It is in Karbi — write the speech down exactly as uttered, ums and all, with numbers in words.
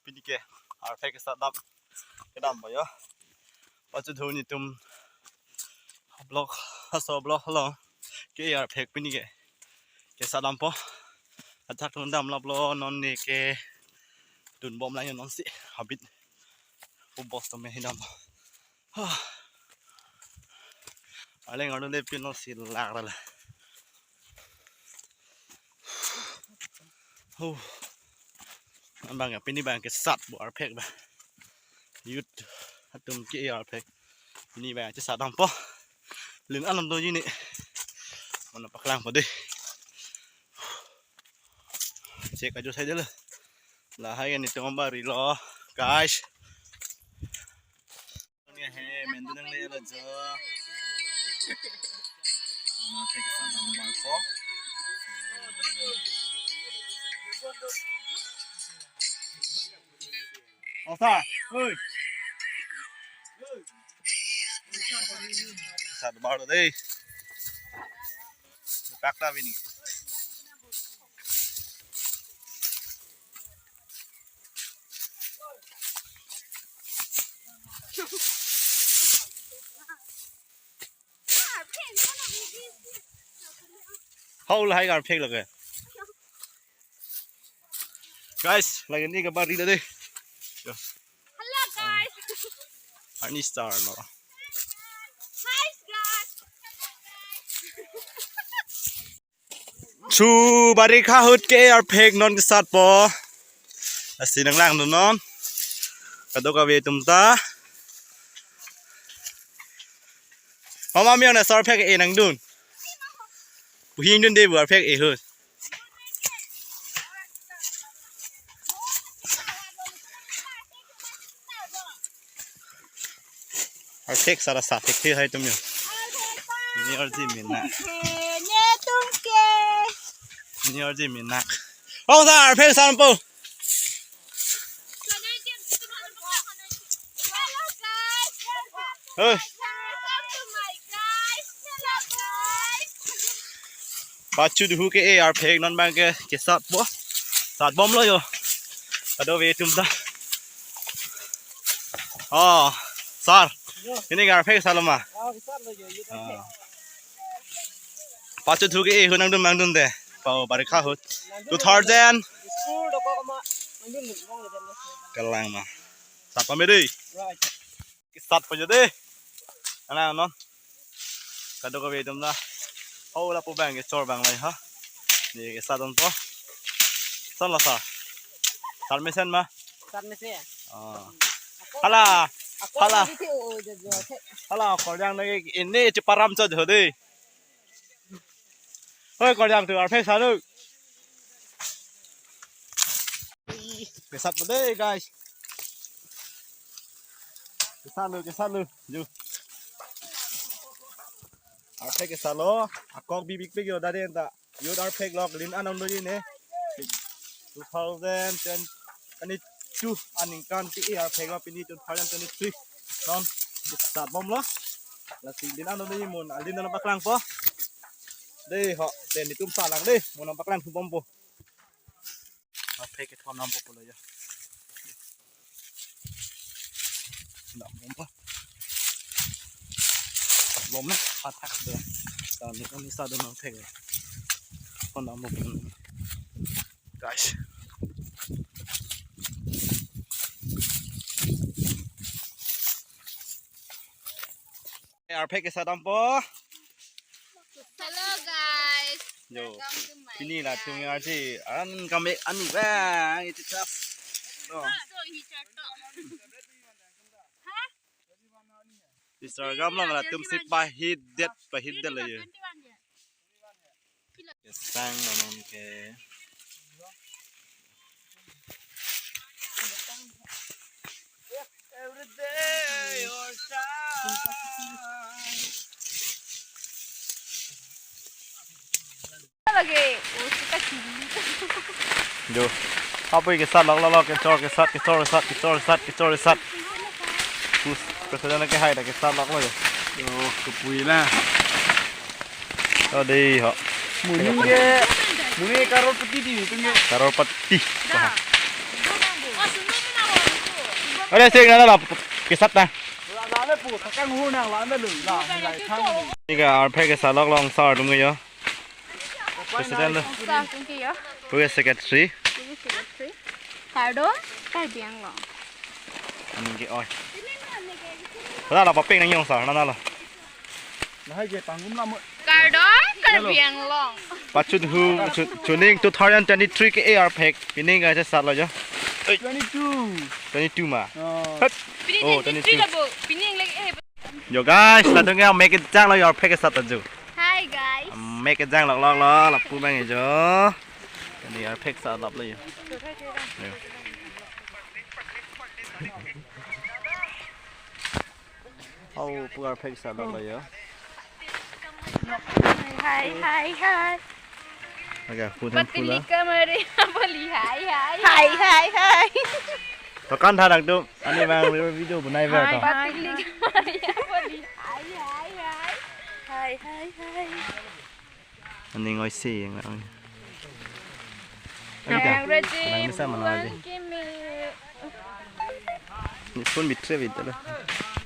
Pini ke arphek kesat dam, kedam po jo. Pachu dhu netum block, aso block along ke arphek pini ke kesat dam po. Ajak tun dam lap lo, non ne ke dun bom lang jo non si habit. Pu bos to me hi dam po. Aleng arlo le pin lo si lak ra la. Oh. Abang ya pini abang kesat po arphek ba. Youth atum ke arphek. Pini abang kesat dam po. Lin alam do ji ne. Mo nangpaklang po dei. Check ajo sai dei lo. Lahai netum bari lo, guys. Ni he, mendun nangle lo jo. Mama take some number four. Osa, oi. Sat bar dei. Pakta bini. Hau lahai arphek lake. Guys, lagi ni kabar rida dei. Yo. Hello guys. Arni star lo. Hi guys. Chu barikha ahut ke arphek non kesat po. Lasi nanglang dun non. Kadokave atum ta. Mama miang na sar phek e nangdun. Puhing dun dei bu arphek e ahut. Arphek sara sa thek thek hai atum yo. Ni arji mina. Netum ke. Ni arji mina. Ong sa arphek san po. Hei. Pachu dhu ke e arphek non abang ke kesat po. Sat bom lo jo. Kadokave atum ta. Oh, sar. Yo. Ini ke arphek sat lo ma? Oh, kesat lo jo. Yo, ah. Pachu dhu ke e ahut nangdun nangdun dei. Pau barikha ahut. Nangdun. Two thousand. School dokok ma. Nangdun nangdun. Kelang ma. Sat pame dei. Right. Kesat po jo dei. Ana non. Kadokave atum ta. Oh, lapu abang kechor abang lahai ha. Ni kesat dun po. San la sa. Sar mesen ma. Sar mesen. Oh. Ako hala. Ako hala. Ako hala. Hala, korjang nang ini ceparam cho jo dei. Hoi, korjang tu arphek sat lo. Kesat po dei, guys. Kesat lo, kesat lo. Ju. Arphek kesat lo. Akok bibik pe kyo dari enta. Youth arphek lo, lin anom lo ne. Two thousand twenty-two aningkan ti e arphek lo, pini two thousand twenty-three. Non, kesat bom lo. Lasi lin anom lo mun, alin anom paklang po. Dei ho, dei netum salang dei, mo nangpaklang thu bom po. Arphek kethon nam po pulo ya. Dam bom po. Bom na, athak dei. Tani kami sadu nangthek. Thon nam po pulo. Guys. Arphek kesat dam po. Hello guys. Yo. Welcome to my channel. Pini latum arsi an kami ani bang itu tas. Oh. So hi chat to. Ha? Instagram lang latum si pahidet, pahidet lo yo. Kesang namun ke. Every day your time. Lagi, oh, kita kiri. Jo. Apa yang kesat lok lok lok, kechor kesat, kechor kesat, kechor kesat, kechor kesat. Pus, president ke hai dah kesat lok lok ya. Jo, kepui lah. Oh, dei ho. Muni ke, muni karor peti di, itu ni. Karor peti. Wah. Ore sing na la kesat na. Lame pu, thakang hu nang lame lui, la, lai thang. Neke arphek kesat lok long sar atum ke jo. President lo. Sar atum ke jo. Pu ke secretary. Pu ke secretary. Kardom, Karbi Anglong. Neke oi. Hala la papeng nang jong sar, nana lo. Lahai je pangrum lamo. Kardom, Karbi Anglong. Pachut hu, chu-, chuning two thousand twenty-three ke arphek. Pining ke sat lo jo. Twenty-two. Twenty-two ma. Oh. Hep. Pining Oh, twenty-three twenty-two. Labo. Pining lagi eh. Jo guys, latum ke mek kejang lo arphek kesat jo. Hi guys. Mek kejang lok lok lo, lapu bang jo. Ini arphek sat lap lo jo. Jo. Oh, pu arphek sat lap lo jo. Hi, hi, hi. Aga, pu dan pu la. Patili kamare boli hi, hi. Hi, hi, hi. Tokan tha dangdum, ani bang video bunai ber to. Hi, hi. Patili kamare boli hi, hi, hi. Hi, hi, hi. Ani ngoi si yang lang. Yang rajin, yang bisa mana aja. Buang kimi. Ni phone bitre bit lo.